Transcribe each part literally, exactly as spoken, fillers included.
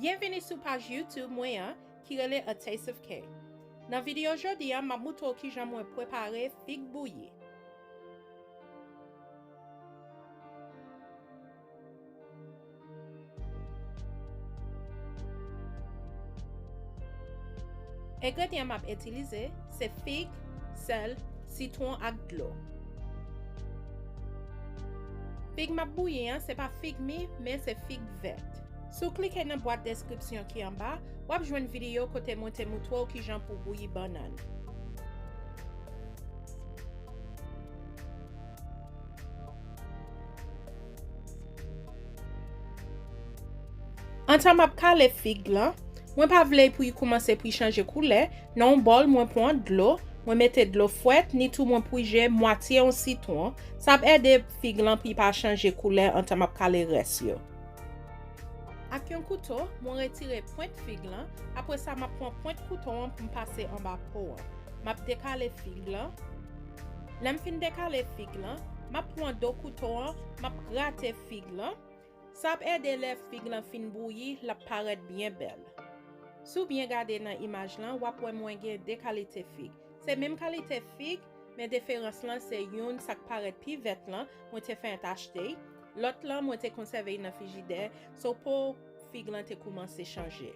Byenvini sou paj YouTube mwen an ki rele A Taste of K. Nan videyo jodi a, m ap moutre w kijan mwen prepare fig bouyi. Engredyan m ap itilize se fig, sèl, sitwon ak dlo. Fig m ap bouyi an se pa fig mi, men se fig vèt. Si w klike nan bwat deskripsyon ki anba, w ap jwenn videyo kote mwen te moutre w kijan pou w bouyi bannann. Antan m ap kale fig lan, mwen pa vle pou li koumanse pou li chanje koulè. Nan yon bòl, mwen pran dlo, mwen mete dlo frèt, ni tou mwen pwije mwatye yon sitwon. Sa ap ede fig lan pou li pa chanje koulè antan m ap kale rès yo. Ak yon kouto, mwen retire pwent fig lan. Apre sa, m ap pran pwent kouto an pou m pase anba po an. M ap dekale fig lan. Lè m fin dekale fig lan, m ap pran do kouto an, m ap grate fig lan. Sa ap ede lè fig lan fin bouyi, l ap parèt byen bèl. Si w byen gade nan imaj lan, w ap wè mwen gen de kalite fig. Se menm kalite fig, men diferans lan se youn sa k parèt pi vèt lan, mwen te fenk achte, lòt lan mwen te konsève l nan frijidè, so po fig lan te koumanse chanje.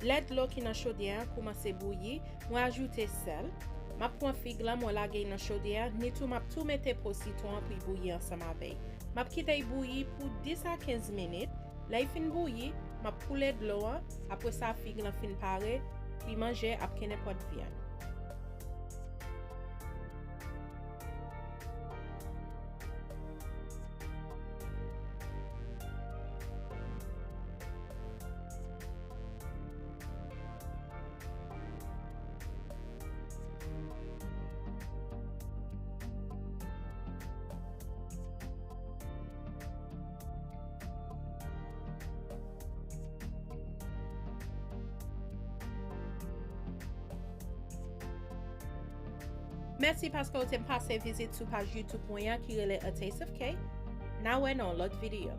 Lè dlo ki nan chodyè a koumanse bouyi, mwen ajoute sèl. M ap pran fig lan, mwen lage l nan chodyè a, ni tou m ap tou mete po sitwon an pou l bouyi ansanm avè l. M ap kite l bouyi pou dis a kenz minit. Lè l fin bouyi, m ap koule dlo an, apre sa fig lan fin pare, pou l manje ak kenenpòt vyann. Mèsi paske w te pase vizit sou paj YouTube mwen an ki rele A Taste of K. N a wè nan yon lòt videyo.